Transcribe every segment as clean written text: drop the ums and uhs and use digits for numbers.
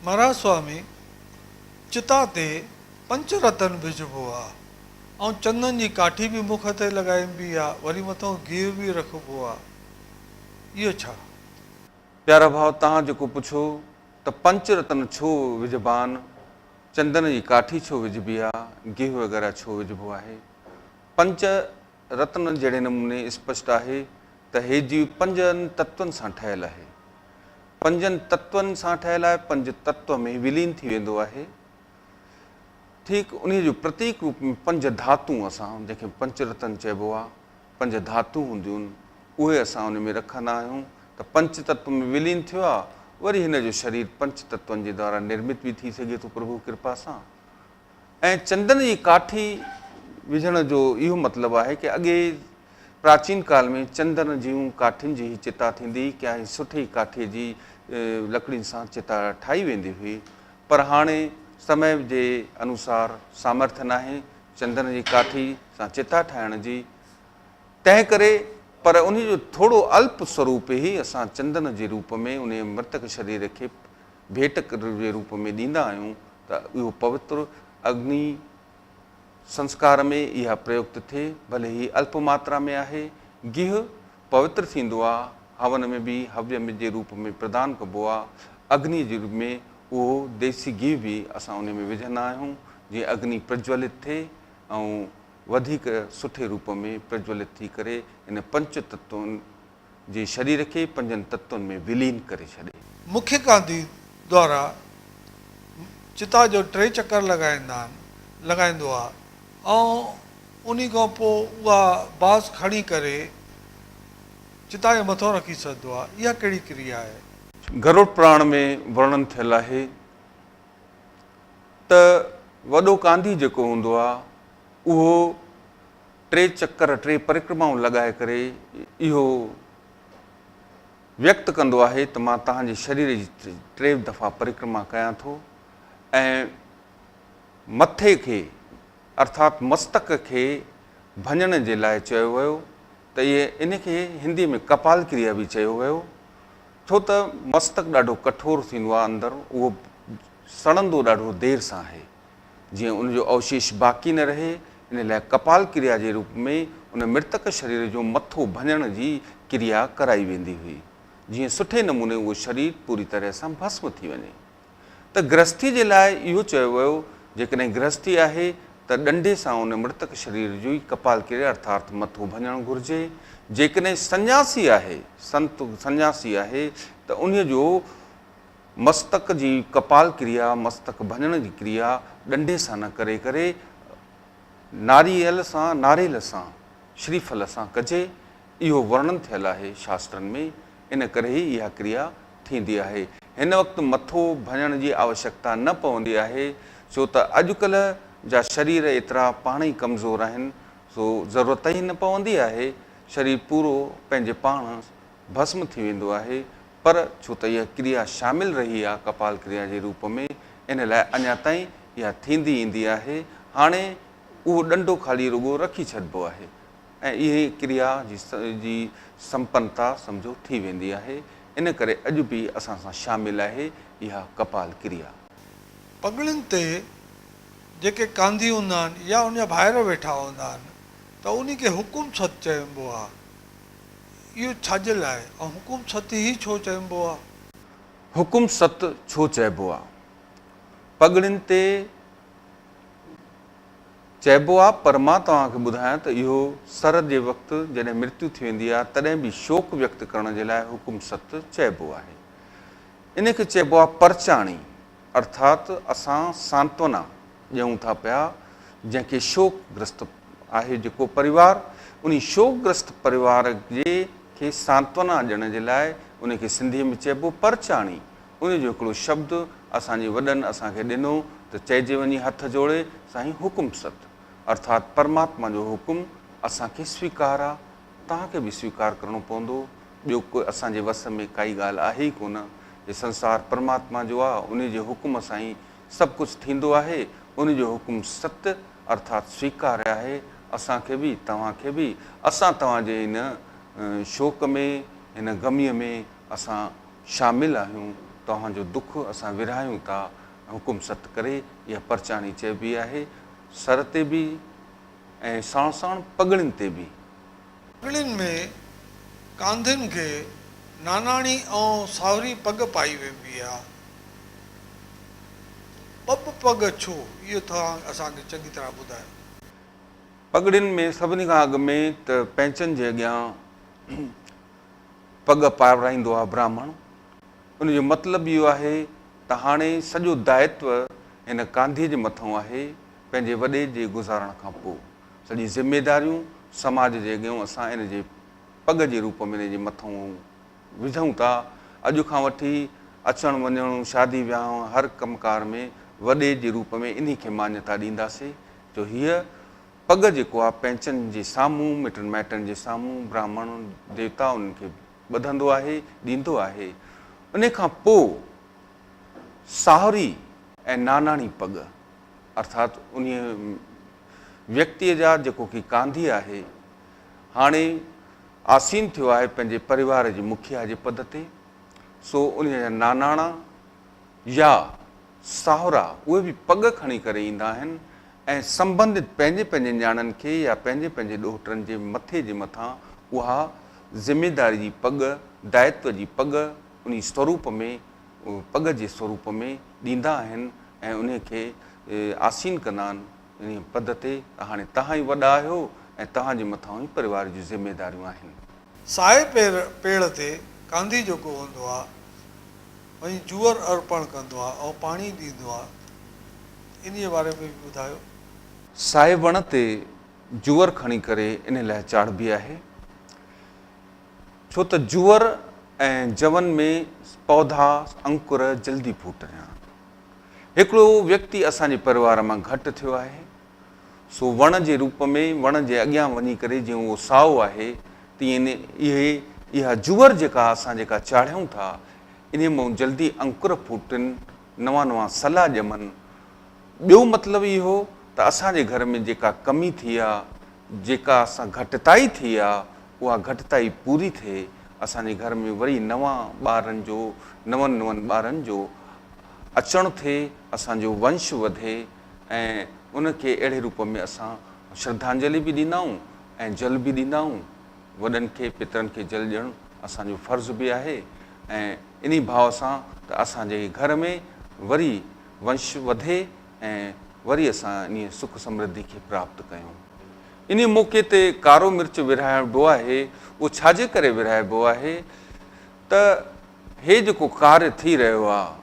مهاراج سوامي چتا تي پنچ رتن وجهبو آ ۽ چندن جي ڪاٺي به مک تي لڳائبي آ وري مٿئون گيهه به رکبو آ اهو ڇا؟ پيارا ڀاء توهان جيڪو پڇيو ته پنچ رتن ڇو وجهبا آهن، چندن جي ڪاٺي ڇو وجهبي آ، گيهه وغيره ڇو وجهبو آهي. پنچ رتن جهڙي نموني اسپشٽ آهي ته هي جيو پنجن تتون سان ٺهيل آهي. پنجن تتون سان ٺهيل آهي، پنج تتو ۾ ولين ٿي ويندو آهي. ٺيڪ انهيء جو پرتيڪ روپ ۾ پنج ڌاتون اسان جنهن کي پنچ رتن چئبو آهي، پنج ڌاتون هونديون آهن، اهي اسان ان ۾ رکندا آهيون ته پنچ تتو ۾ ولين ٿيو آهي، وري هن جو شرير پنچ تتون جي دوارا نرمت به ٿي سگهي ٿو پرڀو ڪرپا سان. ۽ چندن جي ڪاٺي وجهڻ جو اهو مطلب آهي ڪه اڳي پراچين ڪال ۾ چندن جون ڪاٺين جي هي چتا ٿيندي هئي ڪنهن سٺي ڪاٺي جي لڪڙين سان چتا ٺاهي ويندي هئي پر هاڻي سمي جي انوسار سامرٿ ناهي چندن جي ڪاٺي سان چتا ٺاهڻ جي تنهن ڪري پر انهي جو ٿورو الپ سروپ ئي اسان چندن جي روپ ۾ انهي مرتڪ شرير کي ڀيٽ جي روپ ۾ ڏيندا آهيون ته اهو پوتر اگني سنسڪار ۾ اها پريوڪت ٿئي، ڀلي هي الپ ماترا ۾ آهي. گيهه پوتر ٿيندو آ، هون ۾ به هويه جي روپ ۾ پردان ڪبو آ. اگني جي روپ ۾ اهو ديسي گيهه به اسان انهي ۾ وجهندا آهيون، جيئن اگني پرجولت ٿئي ۽ وڌيڪ سٺي روپ ۾ پرجولت ٿي ڪري ان پنچ تتون جي شرير کي پنجن تتون ۾ ولين ڪري ڇڏي. مکيه ڪانڌي دوارا چتا جو ٽي چڪر لڳائيندا آهن لڳائيندو آهي ۽ انهي کان پوء اها باس کڻي ڪري چتا جي مٿان رکي ڇڏندو آهي اها ڪهڙي ڪريا آهي؟ گرڙ پراڻ ۾ ورڻن ٿيل آهي ته وڏو ڪانڌي جيڪو هوندو آهي اهو ٽي چڪر، ٽي پرڪرمائون لڳائي ڪري اهو ويڪت ڪندو آهي ته مان توهان جي شرير جي ٽي دفعا پرڪرما ڪيان ٿو ۽ مٿي کي ارٿات مستڪ کي ڀڃڻ جي لاء چيو ويو ته اهي ان کي هندي ۾ ڪپال ڪريا به چيو ويو ڇو ته مستڪ ڏاڍو ڪٺور ٿيندو آهي اندر اهو سڙندو ڏاڍو دير سان آهي. جيئن ان جو اوشيش باقي نه رهي، ان لاء ڪپال ڪريا جي روپ ۾ ان مرتڪ شرير جو مٿو ڀڃڻ جي ڪريا ڪرائي ويندي هئي، جيئن سٺي نموني اهو شرير پوري طرح سان ڀسم ٿي وڃي. ته گرهستي جي لاء اهو چيو ويو، جيڪڏهن گرهستي آهي ته ڏنڊي سان ان مرتڪ شرير جو ئي ڪپال ڪريا ارٿارت مٿو ڀڃڻ گهرجي، جيڪڏهن سنياسي آهي، سنت سنياسي آهي، ته انهيء جو مستڪ جي ڪپال ڪريا، مستڪ ڀڃڻ جي ڪريا، ڏنڊي سان نه ڪري ڪري ناريل سان، ناريل سان، شريڦل سان ڪجي، اهو ورڻن ٿيل آهي شاسترن ۾، ان ڪري ئي اها ڪريا ٿيندي آهي. هن وقت مٿو ڀڃڻ جي آوشڪتا نه پوندي آهي، ڇو ته اڄڪلهه جا شرير ايترا پاڻ ئي ڪمزور آهن، سو ضرورت ئي نه پوندي آهي، شرير پورو پنهنجي پاڻ ڀسم ٿي ويندو آهي، پر ڇو ته اها ڪريا شامل رهي آ ڪپال ڪريا جي روپ ۾، ان لاء اڃا تائين اها ٿيندي ايندي آهي. هاڻي اهو ڏنڊو خالي رڳو رکي ڇڏبو آهي ۽ اهي ڪريا جي جي سمپنتا سمجهو ٿي ويندي آهي. ان ڪري اڄ به اسان سان شامل آهي اها ڪپال ڪريا. پڳڙين تي جيڪي ڪانڌي هوندا آهن يا ان جا ڀائر ويٺا هوندا آهن ته انهي کي حڪم ست چئبو آهي. اهو ڇا جي لاء ۽ حڪم ست ئي ڇو چئبو آ؟ حڪم ست ڇو چئبو آ؟ پڳڙين تي چئبو آ پر مان توهان کي ٻڌايان ته اهو سر جي وقت جڏهن مرتيو ٿي ويندي آ تڏهن به شوڪ ويڪت ڪرڻ جي لاء حڪم ست چئبو آهي. ان کي چئبو آ پرچاڻي ارٿات اسان سانتونا ڏيون ٿا پيا جنهن کي شوڪ گرست آهي جيڪو پريوار انهي شوڪ گرست پريوار جي کي سانتونا ڏيڻ جي لاء انهي کي سنڌي ۾ چئبو پرچاڻي انهي جو هڪڙو شبد اسان جي وڏن اسان کي ڏنو ته چئجي وڃي هٿ جوڙي سائين حڪم ست ارٿات پرماتما جو حڪم اسان کي سويڪار آ توهان کي به سويڪار ڪرڻو پوندو ٻيو ڪو اسان جي وس ۾ ڪائي ڳالهه آهي ئي ڪونه هي سنسار پرماتما جو آ انهي جي حڪم سان ئي سڀ ڪجهه ٿيندو آهي، ان جو حڪم ست ارٿات سويڪاريه آهي، اسان کي به، توهان کي به، اسان توهان جي هن شوڪ ۾، هن غميء ۾ اسان شامل آهيون، توهان جو دک اسان ورهايون ٿا حڪم ست ڪري اها پرچاڻي چئبي آهي سر تي به ۽ ساڻ ساڻ پڳڙين تي به. پڳڙين ۾ ڪانڌين کي ناناڻي ۽ ساهري پڳ پائي ويبي آ. ٻه پڳ ڇو؟ اهو توهان اسان کي چڱي طرح ٻڌايو. پڳڙين ۾ سڀني کان اڳ ۾ ته پئنچن جي اڳيان پڳ پارائيندو آ براهمڻ. ان جو مطلب اهو آهي ته هاڻي سڄو دائتو هن ڪانڌيء جي مٿئون آهي، پنهنجي وڏي جي گذارڻ کان پوء سڄي ذميداريون سماج جي اڳيئون اسان ان جي پڳ جي روپ ۾ ان جي مٿئون وجهون ٿا. اڄ کان وٺي اچڻ وڃڻ، شادي ويانهه، هر ڪم ڪار ۾ وڏي جي روپ ۾ انهي کي مانيتا ڏينداسي جو هيء پڳ جيڪو آ پئنچن جي سامهون، مٽن مائٽن جي سامهون براهمڻ ديوتا انهن کي ٻڌندو آهي، ڏيندو آهي. انهي کان پوء ساهري ۽ ناناڻي پڳ ارٿات انهيء ويڪتيء جا جيڪو ڪي ڪانڌي آهي، هاڻي آسين ٿيو آهي پنهنجي پريوار جي مکيا جي پد تي، سو انهيء جا ناناڻا يا ساهرا اهي به پڳ کڻي ڪري ايندا آهن ۽ سنبنڌت پنهنجي پنهنجي نياڻين کي يا پنهنجي پنهنجي ڏوهٽن جي مٿي جي مٿان اها ذميداري جي پڳ، دائتو جي پڳ انهي سوروپ ۾ پڳ جي سوروپ ۾ ڏيندا آهن ۽ انهي کي آسين ڪندا آهن انهي پد تي ته هاڻي توهان ئي وڏا آهيو ۽ توهان جي مٿان ئي پريوار جون ذميداريون آهن. سائي پير پيڙ تي ڪانڌي جيڪو هوندو آ وڃي جوئر ارپڻ ڪندو آ ۽ پاڻي ڏيندو آ انهي باري ۾ به ٻڌايو. سائي وڻ تي جوئر کڻي ڪري انهي لاء چاڙهبي آهي ڇو ته جوئر ۽ جون ۾ پوڌا انڪر جلدي ڦوٽريان. هڪڙو ويڪتي اسان جي پريوار مان گهٽ ٿيو آهي، سو وڻ جي روپ ۾ وڻ جي اڳيان وڃي ڪري جيئن اهو سائو آهي تيئن اهي اها جوئر جيڪا اسان جيڪا چاڙهيون ٿا انهي مان جلدي انڪر ڦوٽن، نوان نوان سلا ڄمن. ٻيو مطلب اهو ته اسان جي گهر ۾ جيڪا ڪمي ٿي آ، جيڪا اسان گهٽتائي ٿي آ، اها گهٽتائي پوري ٿئي، اسان جي گهر ۾ وري نوان ٻارن جو، نون نون ٻارن جو اچڻ ٿئي، اسان جو ونش وڌي ۽ ان کي اهڙي روپ ۾ اسان شرڌانجلي به ڏيندا آهيون ۽ جل به ڏيندا آهيون. وڏن کي، پترن کي جل ڏيڻ اسان جو فرض به آهي ۽ انهي ڀاو سان ته اسان جي گهر ۾ وري ونش وڌي ۽ وري اسان انهيء سک سمرڌي کي پراپت ڪيون. انهيء موقعي تي ڪارو مرچ ورهائبو آهي، اهو ڇا جي ڪري ورهائبو آهي ته هي جيڪو ڪاريه ٿي رهيو آهي،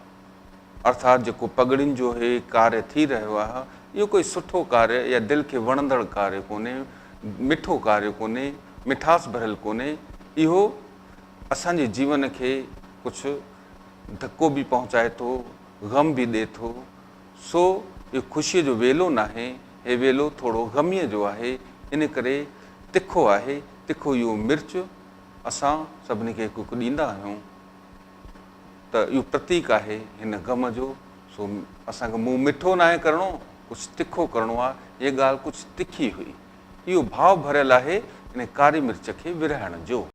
ارٿات جيڪو پڳڙين جو هي ڪاريه ٿي رهيو آهي، اهو ڪوئي سٺو ڪاريه يا دل کي وڻندڙ ڪاريه ڪونهي، مٺو ڪاريه ڪونهي، مٺاس ڀريل ڪونهي، اهو اسان جي جيون کي ڪجهه ڌڪو به پهچائي ٿو، غم به ڏئي ٿو، سو اهو خوشيء جو ويلو ناهي، هي ويلو ٿورو غميء جو آهي، ان ڪري تکو آهي، تکو اهو مرچ اسان سڀني کي هڪ هڪ ڏيندا آهيون ته اهو پرتيڪ آهي هن غم جو، سو اسان کي منهن مٺو ناهي ڪرڻو، ڪجهه تکو ڪرڻو آهي، هيء ڳالهه ڪجهه تکي هئي، اهو ڀاء ڀريل آهي ان ڪاري مرچ کي ورهائڻ جو.